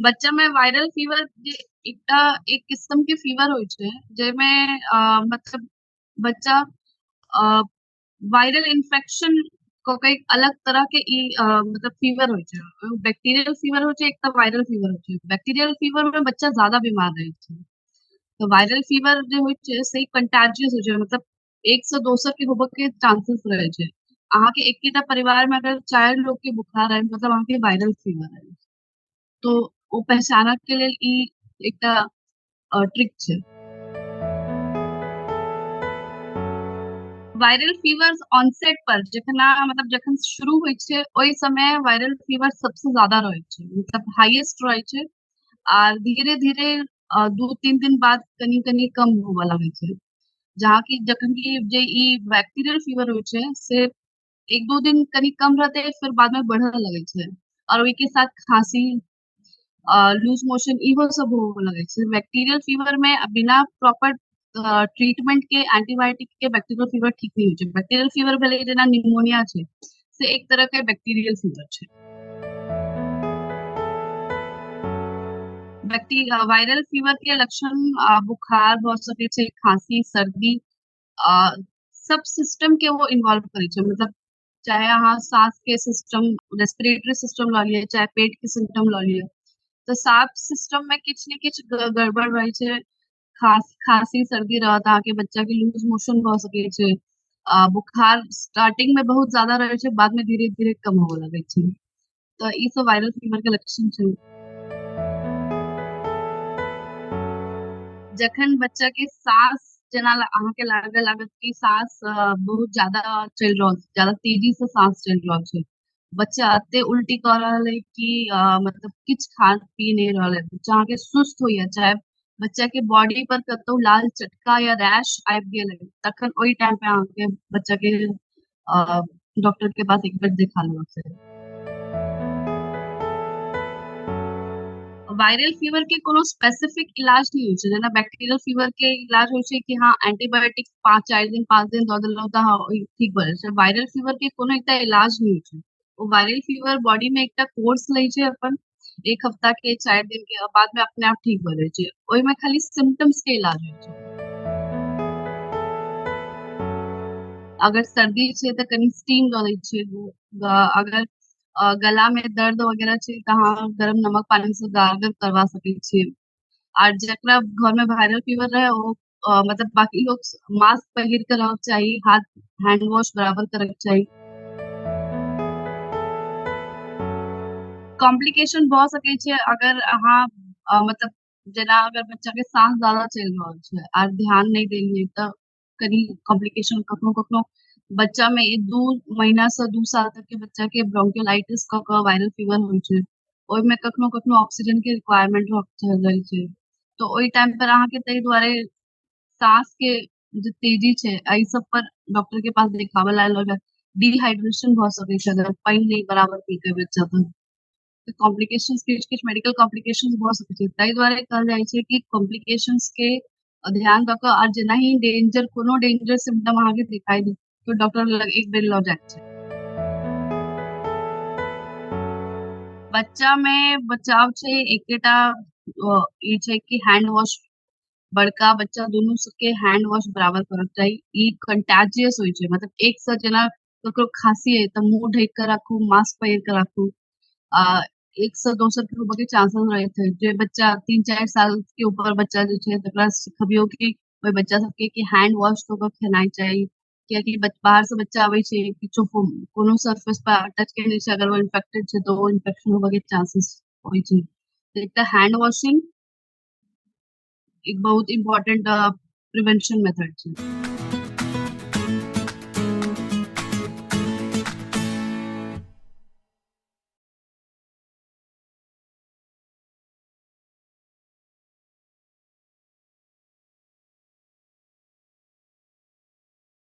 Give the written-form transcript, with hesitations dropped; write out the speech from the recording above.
बच्चा में viral fever जे एकटा एक किस्म के फीवर होइ छै, जाहिमे मतलब बच्चा वायरल इन्फेक्शन कऽ के एक अलग तरह के ई मतलब फीवर होइ छै। बैक्टीरियल फीवर होइ छै, एकटा वायरल फीवर होइ छै। बैक्टीरियल फीवर में बच्चा ज्यादा बीमार रहै छै। तऽ वायरल फीवर जे होइ छै से कंटेजियस होइ छै, मतलब एक से दोसर के होबऽ के चांसेस रहै छै। अहाँके एकेटा परिवार में अगर 4 लोग के बुखार आयल, मतलब अहाँके वायरल फीवर आयल। तो ओ पहचानक के लेल ई एकटा ट्रिक छै। वायरल फीवर ऑनसेट पर जखन मतलब जखन शुरू होइ छै, ओहि समय वायरल फीवर सबसे ज्यादा रहै छै, मतलब हाईएस्ट रहै छै। आर धीरे धीरे 2-3 दिन बाद कनी कनी कम होबऽ लगै छै। जहाँ की जखन की जे ई बैक्टीरियल फीवर होइ छै से 1-2 दिन कनी कम रहतै, फिर बाद में बढ़ऽ लगै छै। और ओहि के साथ खांसी, लूज मोशन इहो सब होबऽ लगै छै। बैक्टीरियल फीवर में बिना प्रॉपर ट्रीटमेंट के, एंटीबायोटिक के बैक्टीरियल फीवर ठीक नहीं होइ छै। बैक्टीरियल फीवर भेलै जेना निमोनिया छै, से एक तरह के बैक्टीरियल फीवर छै। वायरल फीवर के लक्षण बुखार भऽ सकै छै, खांसी, सर्दी, सब सिस्टम के वो इन्वॉल्व करै छै। मतलब चाहे अहाँ साँस के सिस्टम, रेस्पिरेटरी सिस्टम लऽ लिअ, चाहे पेट के सिम्टम लऽ लिअ, तऽ साफ सिस्टम में किछु ने किछु गड़बड़ रहै छै। खांसी सर्दी रहत, अहाँके बच्चा के लूज मोशन भऽ सकै छै। बुखार स्टार्टिंग में बहुत ज्यादा रहै छै, बाद में धीरे धीरे कम होबऽ लगै छै। तऽ ई सब वायरल फीवर के लक्षण छै। जखन बच्चा के साँस जेना अहाँके लागऽ लागत कि साँस बहुत ज्यादा चलि रहल छै, ज्यादा तेजी से साँस चलि रहल छै, बच्चा एते उल्टी कऽ रहल है कि मतलब किछु खा पी नहि रहल है, बच्चा अहाँके सुस्त होइया, चाहे बच्चा के बॉडी पर कतौ लाल चटका या रैश आबि गेल है, तखन ओहि टाइम पे अहाँके बच्चा के डॉक्टर के पास एक बेर देखा लेबाक चाही। वायरल फीवर के कोनो स्पेसिफिक इलाज नहीं होइ छै। जेना बैक्टीरियल फीवर के इलाज होइ छै कि हाँ एंटीबायोटिक 5-4 दिन 5 दिन दऽ देलहुँ तऽ हाँ ठीक भऽ जाइ छै। वायरल फीवर के कोनो एकटा इलाज नहीं होइ छै। ओ वायरल फीवर बॉडी में एकटा कोर्स लै छै अपन 1 हफ्ता के 4 दिन के, बाद में अपने आप ठीक भऽ जाइ छै। ओहिमे खाली सिम्टम्स के इलाज होइ छै। अगर सर्दी छै तऽ कनी स्टीम दऽ दै छियै, अगर गला में दर्द वगैरह छै तऽ अहाँ गरम नमक पानी से गार्गल करवा सकै छियै। आर जकरा घर में वायरल फीवर रहे ओ मतलब बाकी लोग मास्क पहिर के रहक चाही, हाथ हैंड वॉश बराबर करक चाही। कॉम्प्लिकेशन भऽ सकै छै अगर अहाँ मतलब जेना अगर बच्चा के साँस ज्यादा चलि रहल छै आर ध्यान नहि देलियै तऽ कनी कॉम्प्लिकेशन कखनो कखनो बच्चा में 2 महीना से 2 साल तक के बच्चा के ब्रोंकियोलाइटिस कऽ के वायरल फीवर होइ छै। ओहिमे कखनो कखनो ऑक्सीजन के रिक्वायरमेंट रहै छै। तऽ ओहि टाइम पर अहाँके ताहि दुआरे साँस के जे तेजी छै एहि सब पर डॉक्टर के पास देखाबऽ लागल। डिहाइड्रेशन भऽ सकै छै अगर पानि नहि बराबर पीकै बच्चा तऽ। कॉम्प्लिकेशंस किछु किछु मेडिकल कॉम्प्लिकेशंस भऽ सकै छै। ताहि दुआरे कहल जाइ छै कि कॉम्प्लिकेशंस के ध्यान दऽ कऽ आर जेनाही डेंजर कोनो डेंजर सिम्टम अहाँके दिखाई दे तो डॉक्टर लग एक बेर लऽ जायके छै। बच्चा में बचाव छै एकेटा ई छै कि हैंड वॉश, बड़का बच्चा दुनू सबके हैंड वॉश बराबर करक चाही। ई कंटेजियस होइ छै, मतलब एक से जेना ककरो खांसी है तऽ मुंह ढकि कऽ राखू, मास्क पहिर कऽ राखू। एक से दोसर के होबऽ के चांसेस रहैत है। जे बच्चा 3-4 साल के ऊपर बच्चा जे छै तकरा सिखबियौ कि ओहि बच्चा सबके कि हैंड वॉश कऽ कऽ खेनाइ चाही, कियाकि बाहर से बच्चा आबै छै किछो कोनो सरफेस पर टच केने छै, अगर ओ इन्फेक्टेड छै तऽ ओ इन्फेक्शन होबऽ के चांसेस होइ छै। तऽ एकटा हैंड वॉशिंग एक बहुत इम्पोर्टेंट प्रिवेंशन मेथड छै।